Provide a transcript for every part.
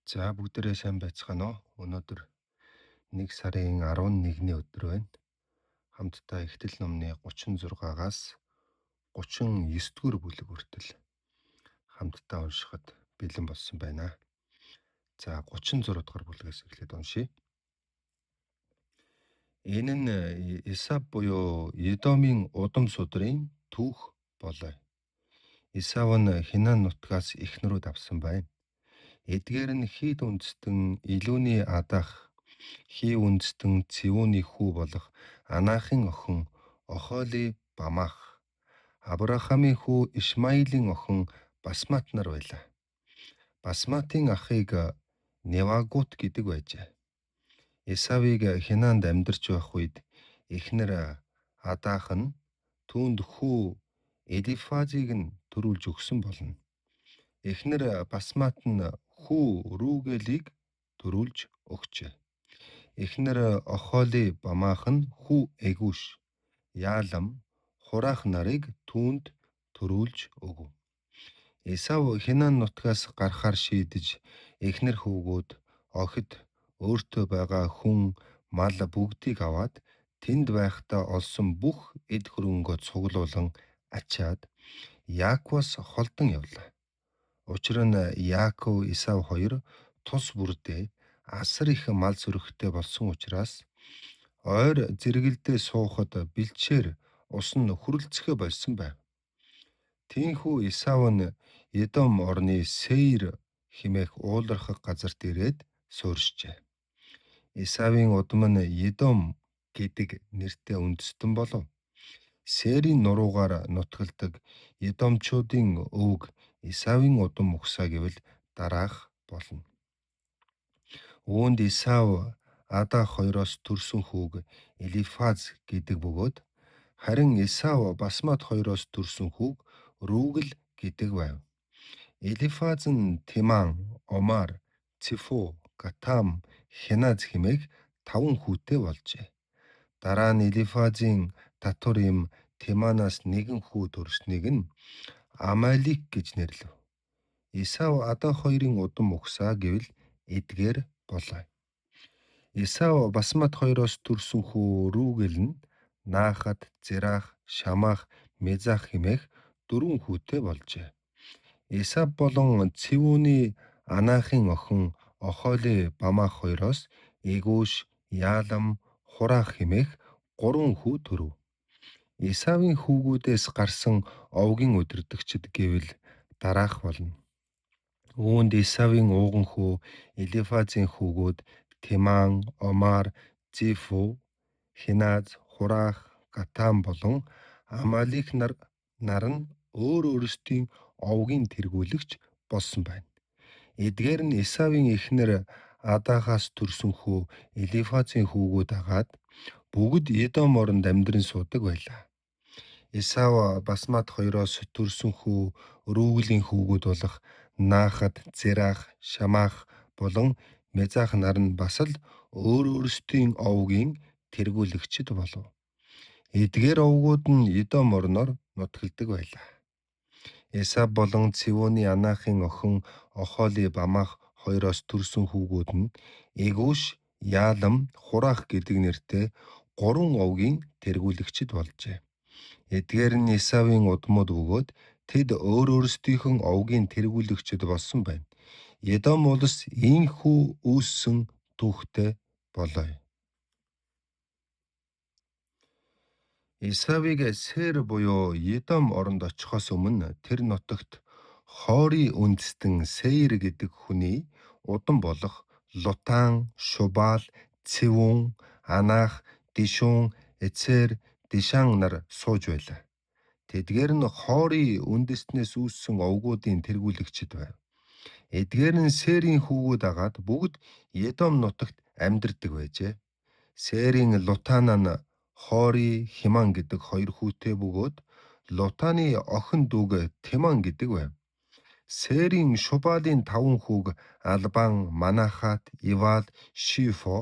За бүгдээрээ сайн байцгаана уу? Өнөөдөр 1 сарын 11-ний өдөр байна. Хамтдаа Эхтэл номны 36-аас 39 дугаар бүлэг хүртэл хамтдаа уншихад бэлэн болсон байна. За 36 дугаар бүлгээс эхлээд уншъя. Энэ нь Исав буюу Едомын удам судрын түүх болоо. Исав нь Хинан нутгаас эхнэрүүд авсан байна. Эдгээр нь Хит үндэстэн Илүүний Адах, Хив үндэстэн Цивүний хүү болох Анахын охин Охоли Бамах, Авраамийн хүү Ишмаилийн охин Басмат нар байлаа. Басматын ахыг Невагут гэдэг байжээ. Исавыг Хинанд амьдарч байх үед эхнэр Адах нь түүнд хүү Элифазыг нь төрүүлж өгсөн болно. Эхнэр Басмат нь хүү Рүгэлийг төрүүлж өгчээ. Эхнэр Охоли Бамах нь хүү Эгүш, Яалам, Хураах нарыг түүнд төрүүлж өгөв. Исав Хинан нутгаас гарахаар шийдэж эхнэр хүүгүүд, охид, өөртөө байгаа хүн, мал бүгдийг аваад тэнд байхдаа олсон бүх эд хөрөнгөө цуглуулан ачаад Яаковоос холдон явлаа. Учир нь Яаков, Исав хоёр тус бүрдээ асар их мал сүрэгтэй болсон учраас ойр зэрэгэлдээ суухад бэлчээр ус нь хүрэлцэхээ больсон байв. Тийхүү Исав нь Едом орны Сейр хэмээх уулархаг газарт ирээд суурьшжээ. Исавын удам нь Едом гэдэг нэртэй үндэстэн болов. Серийн нуруугаар нутагладаг Едомчуудын өвөг Исавын удам угсаа гэвэл дараах болно. Үүнд Исав Ада хоёроос төрсөн хүүг Элифаз гэдэг бөгөөд харин Исав Басмат хоёроос төрсөн хүүг Рүгэл гэдэг байв. Элифаз нь Тиман, Омар, Цифо, Гатам, Хеназ хэмээх таван хүүтэй болжээ. Дараа нь Элифазын татвар юм Тиманаас нэгэн хүү төрснийг нь Амалик гэж нэрлэв. Исав Ада хоёрын удам угсаа гэвэл эдгээр болоо. Исав Басмат хоёроос төрсөн хүү Рүгэл нь Наахат, Зерах, Шамах, Мезах хэмээх дөрвөн хүүтэй болжээ. Исав болон Цивүний Анахын охин Охоли Бамах хоёроос Эгүш, Яалам, Хураах хэмээх гурван хүү төрөв. Исавын хүүгүүдээс гарсан овгийн удирдагчид гэвэл дараах болно. Үүнд Исавын ууган хүү Элифазын хүүгүүд Тиман, Омар, Зифу, Хиназ, Хураах, Гатам болон Амалик нар нь өөр өөрсдийн овгийн тэргүүлэгч болсон байна. Эдгээр нь Исавын эхнэр Адахаас төрсөн хүү Элифазын хүүгүүд агаад бүгд Едом оронд амьдран суудаг байлаа. Исав Басмат хоёроос төрсөн хүү Рүгэлийн хүүгүүд болох Наахат, Зерах, Шамах болон Мезах нар нь бас л өөр өөрсдийн овгийн тэргүүлэгчид болов. Эдгээр овгууд нь Едом орноор нутагладаг байлаа. Исав болон Цивүний Анахын охин Охоли Бамах хоёроос төрсөн хүүгүүд нь Эгүш, Яалам, Хураах гэдэг нэртэй гурван овгийн тэргүүлэгчид болжээ. Эдгээр нь Исавын удмууд бөгөөд тэд өөр өөрсдийнхөө овгийн тэргүүлэгчид болсон байна. Едом улс ийнхүү үүссэн түүхтэй болоо. Исавыг Сэр буюу Едом оронд очихоос өмнө тэр нутагт Хори үндэстэн Сейр гэдэг хүний удам болох Лутан, Шубал, Цивүн, Анах, Дишүн, Эцер, Дишан нар сууж байлаа. Тэдгээр нь Хори үндэстнээс үүссэн овгуудын тэргүүлэгчид байв. Эдгээр нь Сэрийн хүүгүүд агаад бүгд Едом нутагт амьдардаг байжээ. Сэрийн Лутан нь Хори Химан гэдэг хоёр хүүтэй бөгөөд Лутаны охин дүүг Тиман гэдэг байв. Сэрийн Шубалын таван хүүг Албан, Манахат, Ивал, Шифо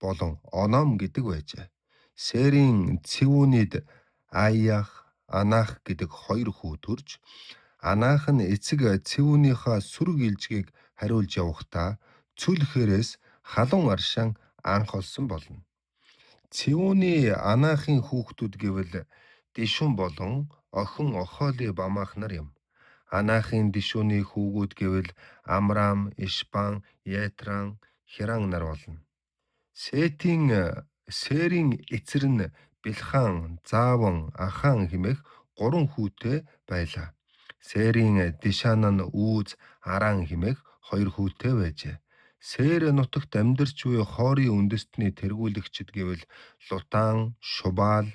болон Оном гэдэг байжээ. Сэрийн Цивүнид Аях, Анах гэдэг хоёр хүү төрж, Анах нь эцэг Цивүнийхээ сөрөг илжгийг хариулж явахдаа Цөл хээрээс халуун аршаан анх олсон болно. Цивүний Анахын хүүхдүүд гэвэл Дишүн болон охин Охоли Бамах нар юм. Анахын Дишүний хүүгүүд гэвэл Амрам, Ишбан, Етран, Хиран нар болно. Сетийн Сэрийн эцэр нь Билхан, Зааван, Ахан хэмээх гурван хүүтэй байлаа. Сэрийн Дишан нь Үүз, Аран хэмээх хоёр хүүтэй байжээ. Сэр нутагт амьдарч буй Хорийн үндэстний тэргүүлэгчид гэвэл Лутан, Шубал,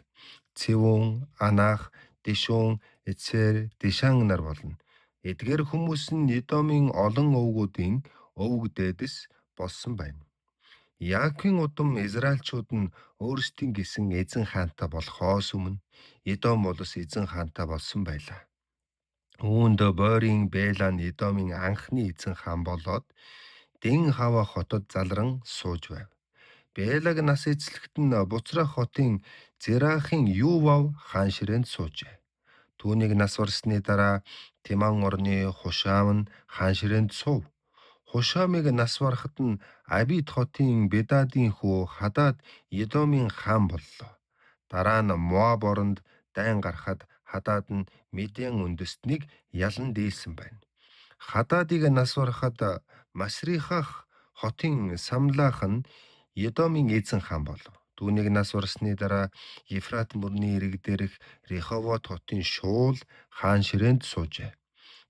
Цивун, Анах, Дишун, Эцер, Дишан нар болно. Эдгээр хүмүүс нь Эдомын олон овгуудын овг дээдэс болсон байна. Яаковын удам Израильчууд нь өөрсдийн гэсэн эзэн хаантай болохоос өмнө Эдом улс эзэн хаантай болсон байлаа. Үүнд Борийн Бэла нь Эдомын анхны эзэн хаан болоод Дэн Хава хотод залран сууж байв. Бэлаг нас эзлэхэд нь Буцрах хотын Зерахын Ював хаан ширээнд суужээ. Түүнийг нас барсны дараа Тиман орны Хушам нь хаан ширээнд суув. Хушамыг нас барахад нь Абид хотын Бедадын хүү Хадад Едомын хаан боллоо. Дараа нь Моаб оронд дайн гарахад Хадад нь Медиан үндэстнийг ялан дийлсэн байна. Хададыг нас барахад Масрихах хотын Самлах нь Едомын эзэн хаан болов. Түүнийг нас барсны дараа Ефрат мөрний ирэг дээрх Реховот хотын Шуул хаан ширээнд суужээ.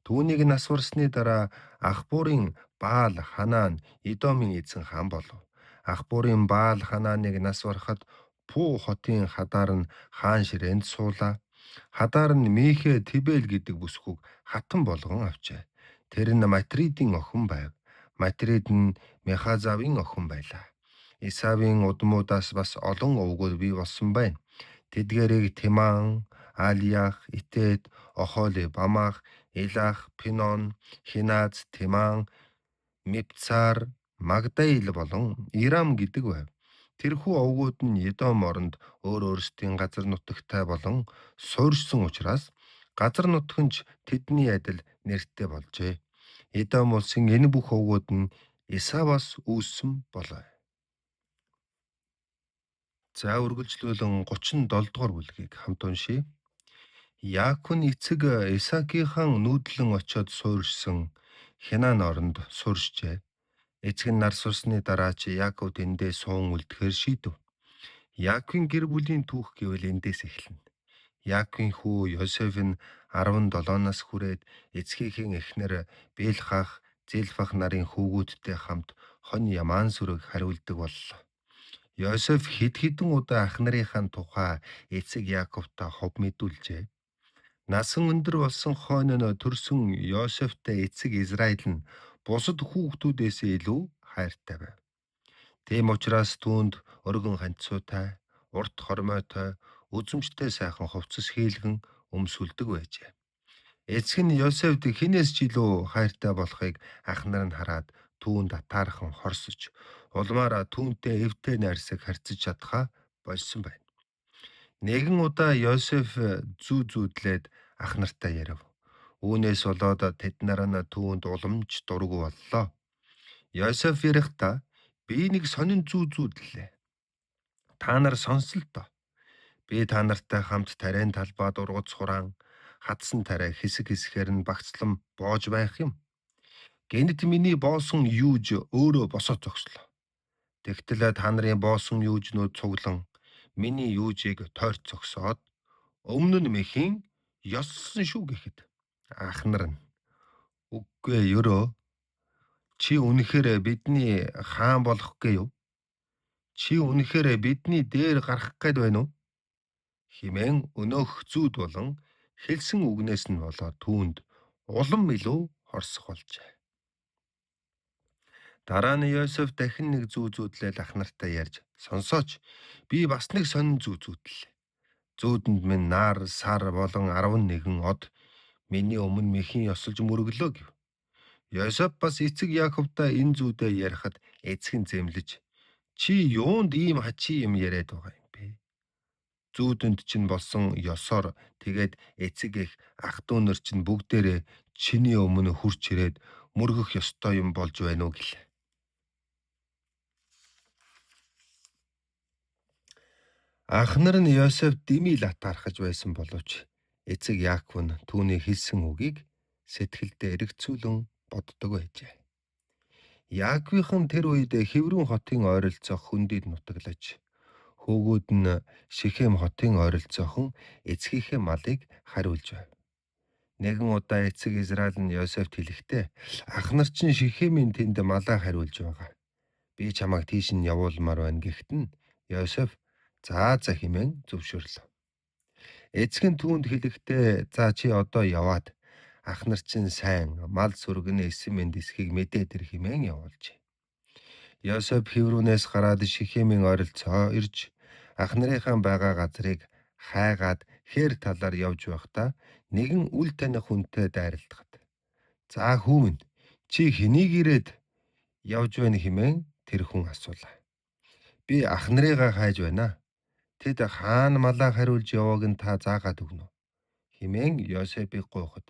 Түүнийг нас барсны дараа Ахбурын Баал Ханаан Едомын эзэн хаан болов. Ахбурын Баал Ханааныг нас барахад Пу хотын Хадар нь хаан ширээнд суулаа. Хадар нь Михэ Тибел гэдэг бүсгүйг хатан болгон авчээ. Тэр нь Матридын охин байв. Матрид нь Мехазавын охин байлаа. Исавын удмуудаас бас олон овгууд бий болсон байна. Тэдгээрийг Тиман, Алиах, Итет, Охоли, Бамах, Илах, Пинон, Хиназ, Тиман, Мипцар, Магдаил болон Ирам гэдэг байв. Тэрхүү овгууд нь Едом оронд өөр өөрсдийн газар нутагтай болон суурьшсан учраас газар нутаг нь ч тэдний адил нэртэй болжээ. Едом улсын энэ бүх овгууд нь Исаваас үүссэн болоо. За үргэлжлүүлэн 37 дугаар бүлгийг хамт уншийе. Яаков нь эцэг Исаакийнхаа нүүдлэн очиод суурьшсан Хянан оронд суурьшжээ. Эцэг нь нар сурсны дараа ч Яаков тэндээ суун үлдэхээр шийдэв. Яаковын гэр бүлийн түүх гэвэл эндээс эхэлнэ. Яаковын хүү Йосеф нь 17 нас хүрээд эцгийнхээ эхнэр Бэлхах, Зелфах нарын хүүгүүдтэй хамт хонь ямаан сүрэг хариулдаг боллоо. Йосеф хэд хэдэн удаа ах нарынхаа тухай эцэг Яаковтай хов мэдүүлжээ. Насан өндөр болсон хойно нь төрсөн Йосефтэй эцэг Израиль нь бусад хүүхдүүдээс илүү хайртай байв. Тийм учраас түүнд өргөн ханьцуутай, урт хормойтой, үзэмжтэй сайхан хувцас хийлгэн өмсүүлдэг байжээ. Эцэг нь Йосефд хэнээс ч илүү хайртай болохыг ах нар нь хараад түүнд атаархан хорсож, улмаар түүнтэй эвтэй найрсаг харьцаж чадхаа болсон байна. Нэгэн удаа Йосеф зүү зүүдлээд ах нартай ярив. Үүнээс болоод тэд нар нь түүнд уламж дургүй боллоо. Йосеф ярихдаа би нэг сонин зүү зүүдлээ. Та нар сонсол доо. Би та нартай хамт тариан талбайд ургац хураан хадсан тариа хэсэг хэсгээр нь багцлан боож байх юм. Гэнэт миний боосон юуж өөрөө босоо зогслоо. Тэгтэл та нарын боосон юужнууд цуглан миний юужийг тойрч зогсоод өмнө нь мэхийн ёссон шүү гэхэд ах нар нь үгүй ээ, чи үнэхээр бидний хаан болох гээ юу? Чи үнэхээр бидний дээр гарах гээд байна уу? Хэмээн өнөөх зүүд болон хэлсэн үгнээс нь болоод түүнд улам илүү хорсох болжээ. Дараа нь Йосеф дахин нэг зүү зүүдлээл ах нартай ярьж, сонсооч, би бас нэг сонин зүү зүүдлээ. Зүүдэнд минь нар, сар болон 11 од миний өмнө мэхийн ёсолж мөрөглөө гэв. Йосеф бас эцэг Яаковтай энэ зүүдээ ярихад эцэг нь зэмлэж, чи юунд ийм хачин юм яриад байгаа юм бэ? Зүүдэнд чинь болсон ёсоор тэгээд эцэг эх ах дүү нар чинь бүгдээрээ чиний өмнө хурч ирээд мөргөх ёстой юм болж байна уу гэлээ. Ах нар нь Йосеф дими латархаж байсан боловч эцэг Яаков нь түүний хэлсэн үгийг сэтгэлдээ эргэцүүлэн боддог байжээ. Яаковын тэр үед Хеврон хотын ойролцоох хөндийд нутаглаж, хөөгүүд нь Шихем хотын ойролцоохон эцгийнхээ малыг хариулж байв. Нэгэн удаа эцэг Израиль нь Йосефт хэлэхдээ ах нар чинь Шихемийн тэнд малаа хариулж байгаа. Би чамайг тийш нь явуулмаар байна гэхэд нь Йосеф заа за хэмээн зөвшөөрлөө. Эцэг нь түүнд хэлэхдээ за чи одоо яваад ах нар чинь сайн мал сүргэн эсэн мэнд эсхийг мэдээд ир хэмээн явуулжээ. Йосеф Хеврунээс гараад Шихемийн ойролцоо ирж ах нарынхаа байгаа газрыг хайгаад хээр талаар явж байхдаа нэгэн үл таних хүнтэй дайралтгад. За хүүмэн чи хэнийг ирээд явж байна хэмээн тэр хүн асуулаа. Би ах нарыгаа хайж байна. Тэд хаана малаа хариулж явааг нь та заагаад өгнө үү? Хэмээн Йосефийг гуйхад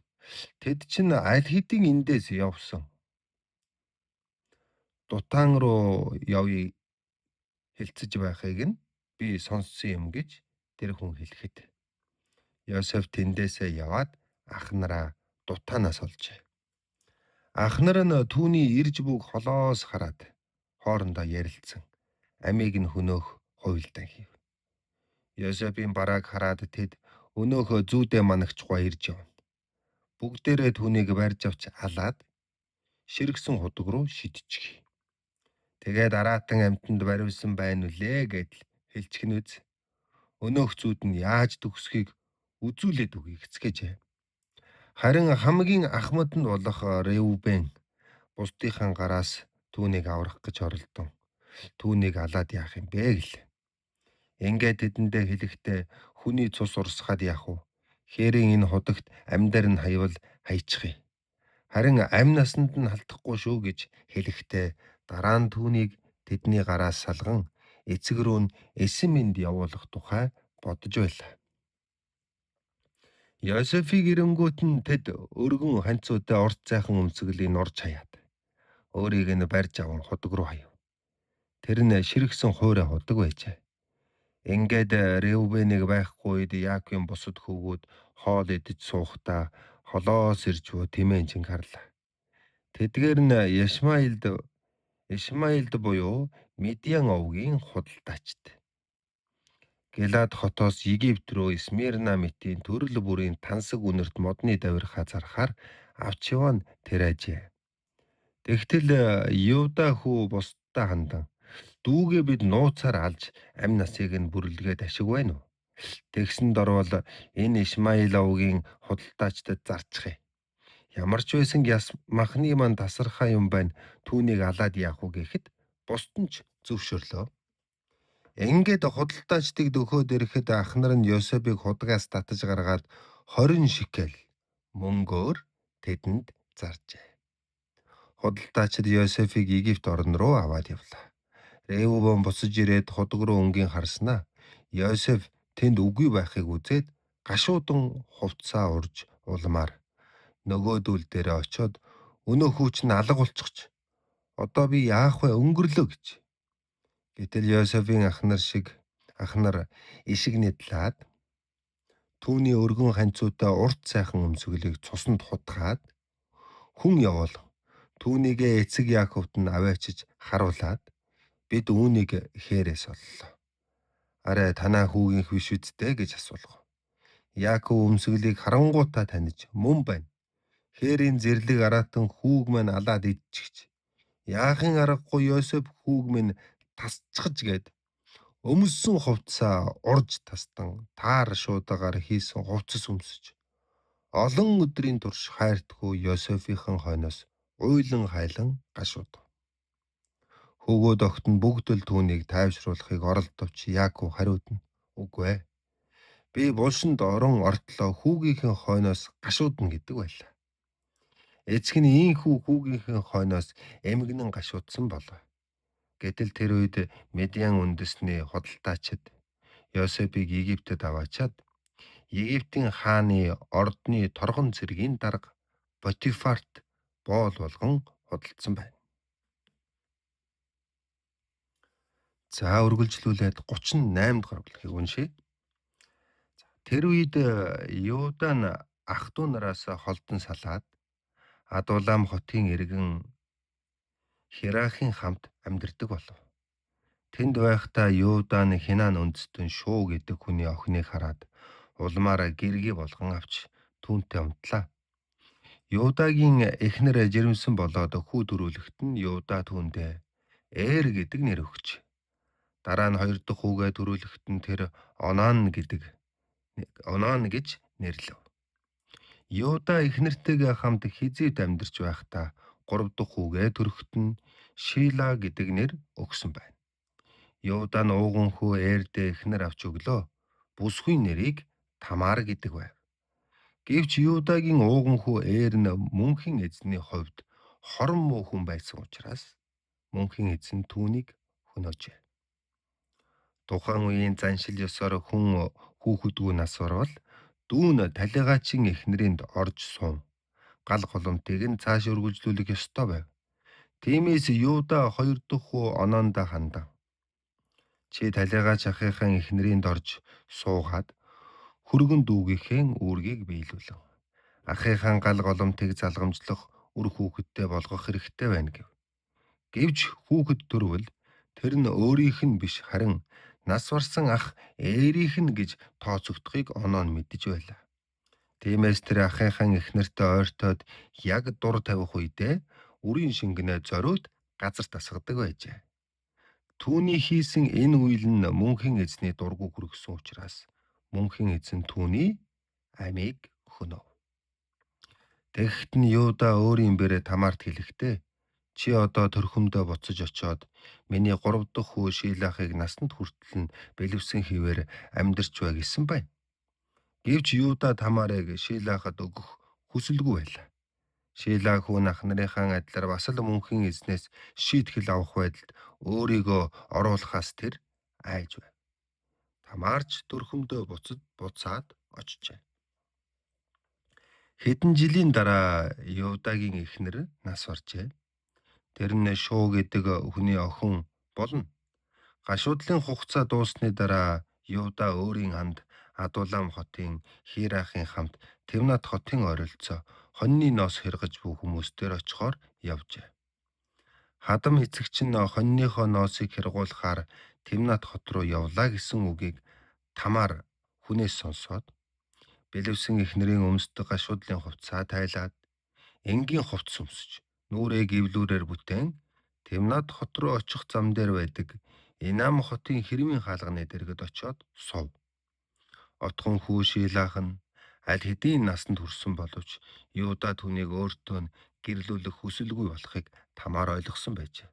тэд чинь аль хэдийн эндээс явсан. Дутаан руу явъя хэлцэж байхыг нь би сонссон юм гэж тэр хүн хэлэхэд Йосеф тэндээсээ яваад ах нараа Дутаанаас олжээ. Ах нар нь түүний ирж бүг холоос хараад хоорондоо ярилцсан. Амийг нь хөнөөх хувилдаан хийв. Йосефийн барааг хараад тэд өнөөх зүүдээ манагчгүй ирж явна. Бүгдээрээ түүнийг барьж авч алаад ширгсэн худаг руу шидчихье. Тэгээд араатан амьтанд бариулсан байна үлээ гэдэл хэлчих нь үз. Өнөөх зүүд нь яаж төгсөхийг үзүүлээд өгье гэцгээжээ. Харин хамгийн ахмад нь болох Реүбен бусдынхаа гараас түүнийг аврах гэж оролдон түүнийг алаад яах юм бэ гэлээ. Ингээд тэдэндээ хэлэхдээ хүний цус урсгаад яах вэ? Хээрийн энэ худагт амьдаар нь хаявал хаячихъя. Харин амь насанд нь халдахгүй шүү гэж хэлэхдээ дараа нь түүнийг тэдний гараас салган эцэг рүү нь эсэн мэнд явуулах тухай бодож байлаа. Йосефийг ирэнгүүт нь тэд өргөн ханцуутай урт сайхан өмсгөлийн нурж хаяад өөрийг нь барьж аван худаг руу хаяв. Тэр нь ширгсэн хуурай худаг байжээ. Ингээд Реүбенийг байхгүй үед Яаковын бусад хөвгүүд хоол идэж суухдаа холоос ирж буй тэмээн чин харлаа. Тэдгээр нь Ишмаилд буюу Медиан овгийн худалдаачид. Гэлад хотоос Египт рүү Смирна мэтийн төрөл бүрийн тансаг үнэрт модны давирхаа зархаар авч яваа нь тэр ажээ. Тэгтэл Юда хүү бусдад хандан дүүгээ бид нууцаар алж амь насыг нь бүрлгээд ашиг байна уу? Тэгсэн дорвол энэ Ишмаил овгийн худалдаачдад зарчихъя. Ямар ч байсан яс махны маань тасархай юм байна. Түүнийг алаад яах вэ гэхэд бусд нь ч зөвшөөрлөө. Ингээд худалдаачдыг дөхөөд ирэхэд ах нар нь Йосефийг худгаас татаж гаргаад 20 шикел мөнгөөр тэдэнд заржээ. Худалдаачид Йосефийг Египт орн руу аваад явлаа. Реувон босож ирээд худаг руу өнгийн харснаа Йосеф тэнд үгүй байхыг үзээд гашуудан хувцсаа урж улмаар нөгөөдүүл дээрээ очиод өнөө хүү чинь алга болчихч. Одоо би яах вэ, өнгөрлөө гэж. Гэтэл Йосефийн ах нар шиг ах нар ишиг нэтлээд түүний өргөн ханцуутай урт сайхан өмсгөлийг цуснд хутгаад хүн явуул түүнийгээ эцэг Яаковт нь аваачиж харуулад бид үүнийг хээрээс оллоо. Арай танаа хүүгийнх биш үсттэй гэж асуулга. Яаков өмсгөлийг харангуйтаа таних мөн байна. Хээрийн зэрлэг араатан хүүг маань алаад идчихэж. Яахын аргагүй Йосеф хүүг минь тасчихж гээд өмссөн хувцсаа урж тастан таар шуудагаар хийсэн хувцас өмсөж олон өдрийн турш хайртгүй Йосефийн хойноос уйлан хайлан гашууд. Хөөгөөд огт нь бүгд л түүнийг тайвшруулахыг оролдовч Яаков хариуд нь үгүй ээ. Би булшинд орон ортлоо хүүгийнхэн хойноос гашуудна гэдэг байлаа. Эцэг нь ийхүү хүүгийнхэн хойноос эмгэнэн гашуудсан болов. Гэтэл тэр үед Медиан үндэсний худалдаачид Йосефийг Египтэд аваачаад Египтийн хааны ордны торгон цэргийн дарга Потифарт боол болгон худалдсан байна. За үргэлжлүүлээд 38 дугаар бүлгийг уншъя. Тэр үед Юда нь ах トゥ нараас холдон салаад Адулам хотын иргэн Хирахын хамт амьдардаг болов. Тэнд байхдаа Юда нь Хинан үндэстэн Шуу гэдэг хүний охиныг хараад улмаар гэргий болгон авч түүнтэй унтлаа. Юдагийн эхнэр жирэмсэн болоод хүү төрүүлэхэд нь Юда түүндээ Эр гэдэг нэр өгч. Дараа нь хоёр дахь хүүгээ төрүүлэхэд нь тэр Онан гэж нэрлэв. Юда эхнэртэйгээ хамт Хизээд амьдарч байхдаа гурав дахь хүүгээ төрөхөд нь Шила гэдэг нэр өгсөн байна. Юда нь ууган хүү Эрдээ эхнэр авч өглөө. Бүсгүй нэрийг Тамар гэдэг байв. Гэвч Юдагийн ууган хүү Эр нь мөнхийн эзний хувьд хорон муу хүн байсан учраас мөнхийн эзэн түүнийг хөнөөжээ. Тухайн үеийн заншил ёсоор хүн хүүхэдгүй нас барвал дүү нь талигаачийн эхнэринд орж суун. Гал голомтыг нь цааш үргэлжлүүлэх ёстой байв. Тиймээс Юда хоёр дахь хүү Онондоо хандан: "Чи талигаач ахынхаа эхнэринд орж суугаад хөргөн дүүгийнхээ үүргийг биелүүлэв. Ахынхаа гал голомтыг залгамжлах үр хүүхэдтэй болгох хэрэгтэй байна" гэв. Гэвч хүүхэд төрвөл тэр нь өөрийнх нь биш харин нас барсан ах Ээрийнх нь гэж тооцогдохыг Онон мэдэж байлаа. Тиймээс тэр ахынхаа эхнэртэй ойртоод яг дур тавих үедээ үрийн шингэнээ зориуд газар тасгадаг байжээ. Түүний хийсэн энэ үйл нь мөнхийн эзний дургүй хүргэсэн учраас мөнхийн эзэн түүний амийг хөнөв. Тэгэхэд нь Юда өөрийн бэрээ Тамарт хэлэхдээ: "Чи одоо төрхөмдөө буцаж очоод миний 3 дахь хүү Шилахыг насанд хүртэл нь бэлэвсэн хэвээр амьдарч бай" гэсэн байна. Гэвч Юда Тамарыг Шилахад өгөх хүсэлгүй байлаа. Шила хүү нь ах нарынхаа адилаар бас л мөнхийн эзнээс шийтгэл авах байдалд өөрийгөө оруулахаас тэр айж байв. Тамарч төрхөмдөө буцаад очжээ. Хэдэн жилийн дараа Юдагийн эхнэр нас баржээ. Тэр нь Шуу гэдэг хүний охин болно. Гашуудлын хугацаа дууссаны дараа Юда өөрийн анд Адулам хотын Хирахын хамт Тимнат хотын ойролцоо хоньны ноос хэргэж буй хүмүүс дээр очихоор явжээ. Хадам эцэгч нь хоньныхоо ноосыг хэргуулахаар Тимнат хот руу явлаа гэсэн үгийг Тамар хүнээс сонсоод бэлэвсэн эхнэрийн өмсдөг гашуудлын хувцсаа тайлаад энгийн хувцас өмсөж нүрээ гэвлүүрээр бүтээн Тимнат хот руу очих зам дээр байдаг Инам хотын хэрмийн хаалганы дэргэд очиод сув. Отгон хүү Шилах нь аль хэдийн насанд хүрсэн боловч Юда түүнийг өөртөө нь гэрлүүлэх хүсэлгүй болохыг Тамар ойлгосон байжээ.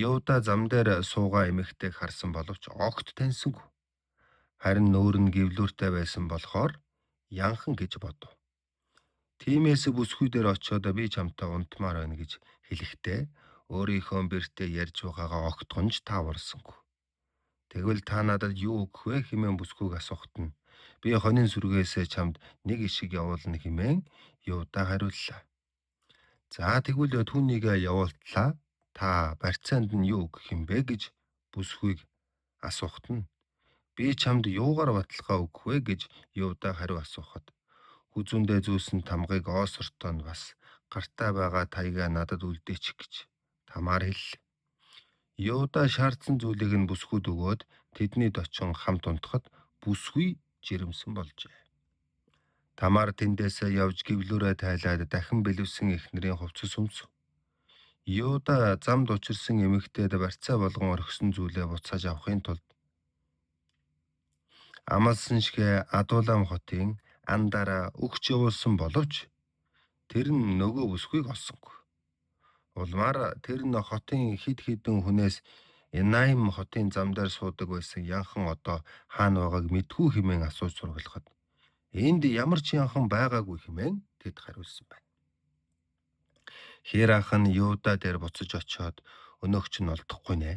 Юда зам дээр суугаа эмэгтэйг харсан боловч огт таньсангүй. Харин нүүр нь гэвлүүртэй байсан болохоор янхан гэж бодов. Тиймээс бүсгүй дээр очиод би чамтай унтмаар байна гэж хэлэхдээ өөрийнхөө бэртээ ярьж байгаагаа огтхонж тааварсангүй. Тэгвэл та надад юу өгөх вэ хэмээн бүсгүйг асуухад нь би хонин сүргээсээ чамд нэг ишиг явуулна хэмээн Юда хариуллаа. За тэгвэл түүнийг явуултлаа та барьцаанд нь юу өгөх юм бэ гэж бүсгүйг асуухад нь би чамд юугаар баталгаа өгөх вэ гэж Юда хариу асуухад хүзүүндээ зүүсэн тамгыг оосортоо нь бас гартаа байгаа таягаа надад үлдээч гэж Тамар хэллээ. Юда шаардсан зүйлийг нь бүсгүйд өгөөд тэдний очин хамт унтахад бүсгүй жирэмсэн болжээ. Тамар тэндээсээ явж гэвлүүрээ тайлаад дахин бэлэвсэн эхнэрийн хувцас өмсөв. Юда замд учирсан эмэгтэйд барьцаа болгон орхисон зүйлээ буцааж авахын тулд амласан шигэ Адулам хотын андаараа өгч явуулсан боловч тэр нь нөгөө бүсгүйг олсонгүй. Улмаар тэр нь хотын хэд хэдэн хүнээс Энаим хотын зам дээр суудаг байсан янхан одоо хаана байгааг мэдгүй хэмээн асууж сургалахад энд ямар ч янхан байгаагүй хэмээн тэд хариулсан байна. Хирах нь Юда дээр буцаж очиод өнөөгч нь олдохгүй нэ.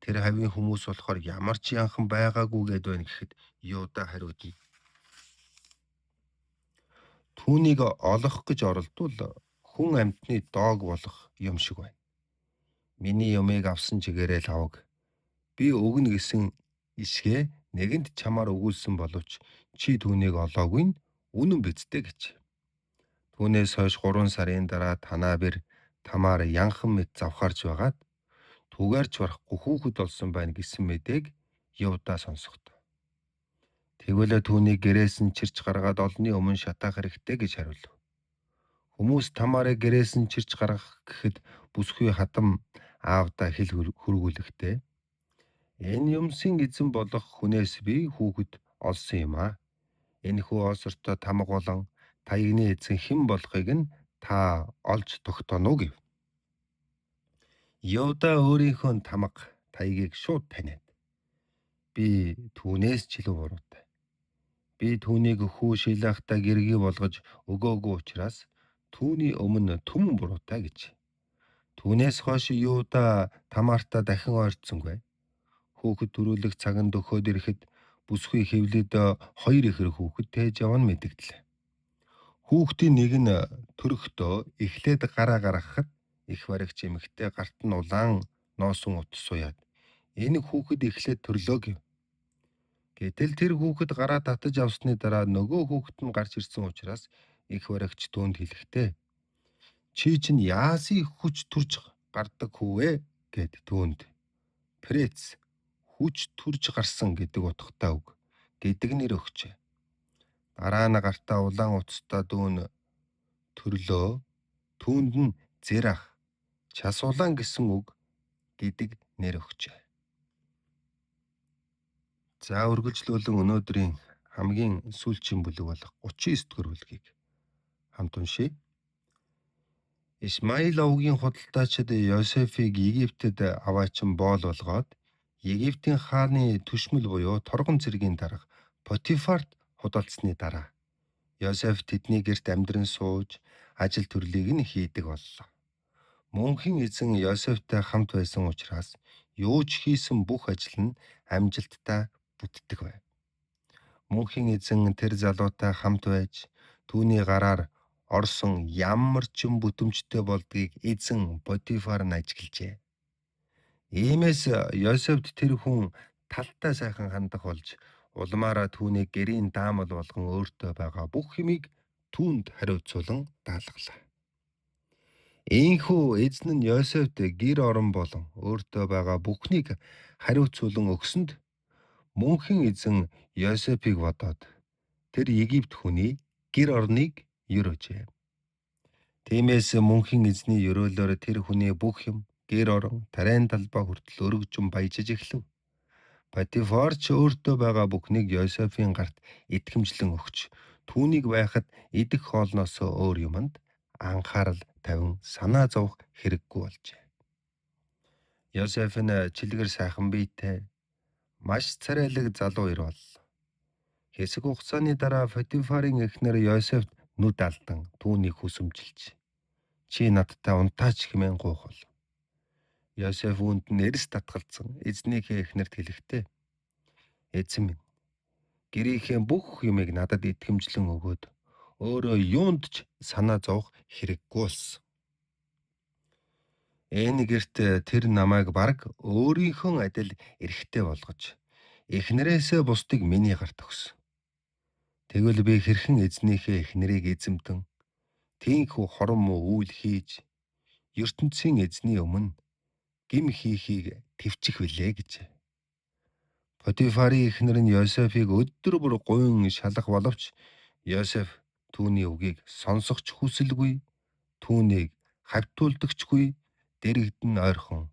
Тэр хавийн хүмүүс болохоор ямар ч янхан байгаагүй гэд байна гэхэд Юда хариуд нь түүнийг олох гэж оролдвол хүн амьтны доог болох юм шиг байна. Миний юмыг авсан чигээрээ л аваг. Би өгнө гэсэн ишгээ нэгэнд чамаар өгүүлсэн боловч чи түүнийг олоогүй нь үнэн биз дээ гэж. Түүнээс хойш 3 сарын дараа Танаа бэр Тамар янхан мэт завхаарч байгаад түгээрч барахгүй хүүхэд олсон байна гэсэн мэдээг Юда сонсохдоо. Тэгвэл түүнийг гэрээс нь чирч гаргаад олонний өмнө шатаах хэрэгтэй гэж хариулв. Хүмүүс Тамарыг гэрээс нь чирч гаргах гэхэд бүсгүй хатам аавдаа хэл хөргүүлэхдээ энэ юмсын эзэн болох хүнээс би хүүхэд олсон юм аа. Энэхүү осортой тамга болон таягны эзэн хэн болохыг нь та олж тогтооно уу гэв. Юда өөрийнхөө тамга таягийг шууд таниад би түүнээс ч илүү буруутай. Би түүнийг хүү Шилахта гэргий болгож өгөөгүй учраас түүний өмнө түмэн буруутай гэж. Түүнээс хойш Юда Тамарта дахин ойртсонгүй. Хүүхэд төрүүлэх цаг нь дөхөөд ирэхэд бүсгүй хэвлээд хоёр ихэр хүүхэд тээж явна мэдэгдлээ. Хүүхдийн нэг нь төрөхдөө эхлээд гараа гаргахад их баригч эмэгтэй гарт нь улаан ноосон утас суяад энэ хүүхэд эхлээд төрлөө гэв. Гэтэл тэр хүүхэд гараа татаж авсны дараа нөгөө хүүхэд нь гарч ирсэн учраас их баригч түүнд хэлэхдээ чи чинь яасын хүч төрж гардаг хүү вэ гэд түүнд Прец хүч төрж гарсан гэдэг утгатай үг гэдэг нэр өгчээ. Дараа нь гартаа улаан утастай дүүн төрлөө түүнд нь Зерах час улаан гэсэн үг гэдэг нэр өгчээ. За үргэлжлүүлэн өнөөдрийн хамгийн сүүлчийн бүлэг болох 39 дугаар бүлгийг хамт уншъя. Исмаил овгийн худалдаачид Йосефийг Египтэд аваачин боол болгоод Египтийн хааны түшмэл буюу торгон цэргийн дарга Потифарт худалдсаны дараа Йосеф тэдний гэрт амьдран сууж ажил төрлийг нь хийдэг боллоо. Мөнхийн эзэн Йосефтэй хамт байсан учраас юу ч хийсэн бүх ажил нь амжилттай бүтдэг байв. Мөнхийн эзэн тэр залуутай хамт байж түүний гараар орсон ямар ч юм бүтэмжтэй болдгийг эзэн Потифар нь ажиглажээ. Иймээс Йосефт тэр хүн талтай сайхан хандах болж улмаараа түүнийг гэрийн даамал болгон өөртөө байгаа бүх юмыг түүнд хариуцуулан даалгалаа. Ийхүү эзэн нь Йосефт гэр орон болон өөртөө байгаа бүхнийг хариуцуулан өгсөнд мөнхийн эзэн Йосефийг бодоод тэр Египт хүний гэр орныг өрөөжээ. Тиймээс мөнхийн эзний өрөөлөөр тэр хүний бүх юм гэр орон тариан талбай хүртэл өргөжин баяжиж эхлэв. Потифар ч өөртөө байгаа бүхнийг Йосефийн гарт итгэмжлэн өгч түүнийг байхад идэх хоолноос өөр юманд анхаарал тавин санаа зовох хэрэггүй болжээ. Йосеф нь чилгэр сайхан биетэй маш царайлаг залуу ир боллоо. Хэсэг хугацааны дараа Потифарын эхнэр Йосефт нүд алдан түүнийг хүсэмжилж чи надтай унтаач хэмээн гуйх. Йосеф үүнд нь эрс татгалзан эзнийхээ эхнэрт хэлэхдээ эзэн минь гэрийнхээ бүх юмыг надад итгэмжлэн өгөөд өөрөө юунд ч санаа зовох хэрэггүй болсон. Энэ гэрт тэр намайг бараг өөрийнхөө адил эрхтэй болгож эхнэрээсээ бусдыг миний гарт өгсөн. Тэгвэл би хэрхэн эзнийхээ эхнэрийг эзэмдэн тийхүү хорон муу үйл хийж ертөнцийн эзний өмнө гэм хийхийг тэвчих билээ гэж. Потифарын эхнэр нь Йосефийг өдөр бүр гуйн шалах боловч Йосеф түүний үгийг сонсох ч хүсэлгүй, түүнийг хавтуулдагчгүй, дэрэгдэн ойрхон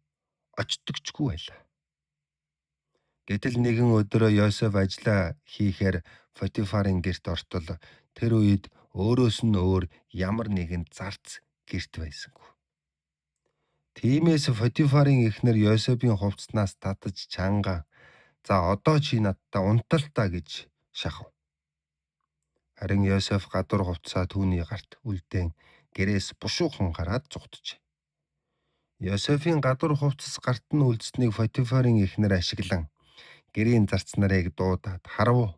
очдогчгүй байлаа. Гэтэл нэгэн өдөр Йосеф ажлаа хийхээр Потифарын гэрт ортол тэр үед өөрөөс нь өөр ямар нэгэн зарц гэрт байсангүй. Тиймээс Потифарын эхнэр Йосефийн хувцаснаас татаж чанга за одоо чи надтай унталтаа гэж шахав. Харин Йосеф гадуур хувцсаа түүний гарт үлдээн гэрээс бушуухан гараад зугтжээ. Йосефийн гадуур хувцас гарт нь үлдсэнийг Потифарын эхнэр ашиглан гэрийн зарц нарыг дуудаад харав.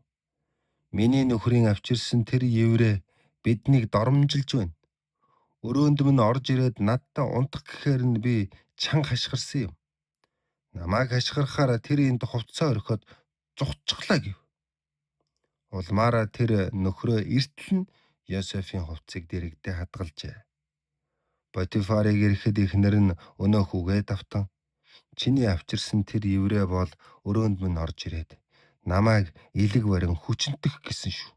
Миний нөхрийн авчирсан тэр еврей биднийг доромжилж байна. Өрөөнд минь орж ирээд надтай унтах гэхээр нь би чанга хашгирсан юм. Намайг хашгирахаар тэр энд хувцсаа орхиод зугтчихлаа гэв. Улмаараа тэр нөхрөө эртэл нь Йосефийн хувцсыг дэрэгдээ хадгалжээ. Потифарыг ирэхэд эхнэр нь өнөө хүүгээ давтан чиний авчирсан тэр еврей бол өрөөнд минь орж ирээд намайг элэг барин хүчинтэх гэсэн шүү.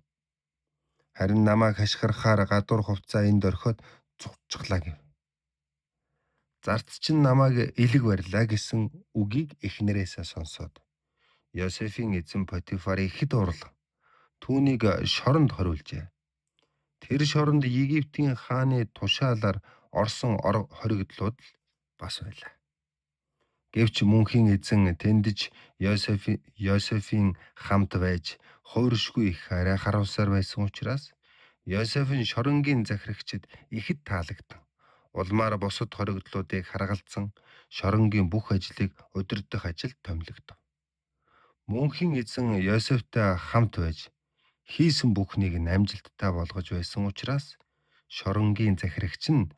Харин намайг хашгирахаар гадуур хувцаа энд орхиод зугтчихлаа гэв. Зарц чинь намайг элэг барьлаа гэсэн үгийг эхнэрээсээ сонсоод Йосефийн эзэн Потифар ихэд уурлав. Түүнийг шоронд хориулжээ. Тэр шоронд Египтийн хааны тушаалаар орсон хоригдлууд л бас байлаа. Гэвч мөнхийн эзэн тэндэж Йосефийн хамт байж хууршгүй их арай харуулсаар байсан учраас Йосеф нь шоронгийн захирагчид ихэд таалагдсан. Улмаар бусад хоригдлуудыг харгалзан шоронгийн бүх ажлыг удирдах ажилд томилогдов. Мөнхийн эзэн Йосефтэй хамт байж хийсэн бүхнийг нь амжилттай болгож байсан учраас шоронгийн захирагч нь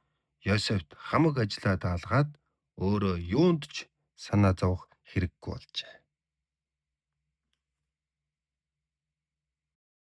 Йосефт хамаг ажлаа даалгаад өөрөө юунд ч санаа зовох хэрэггүй болжээ.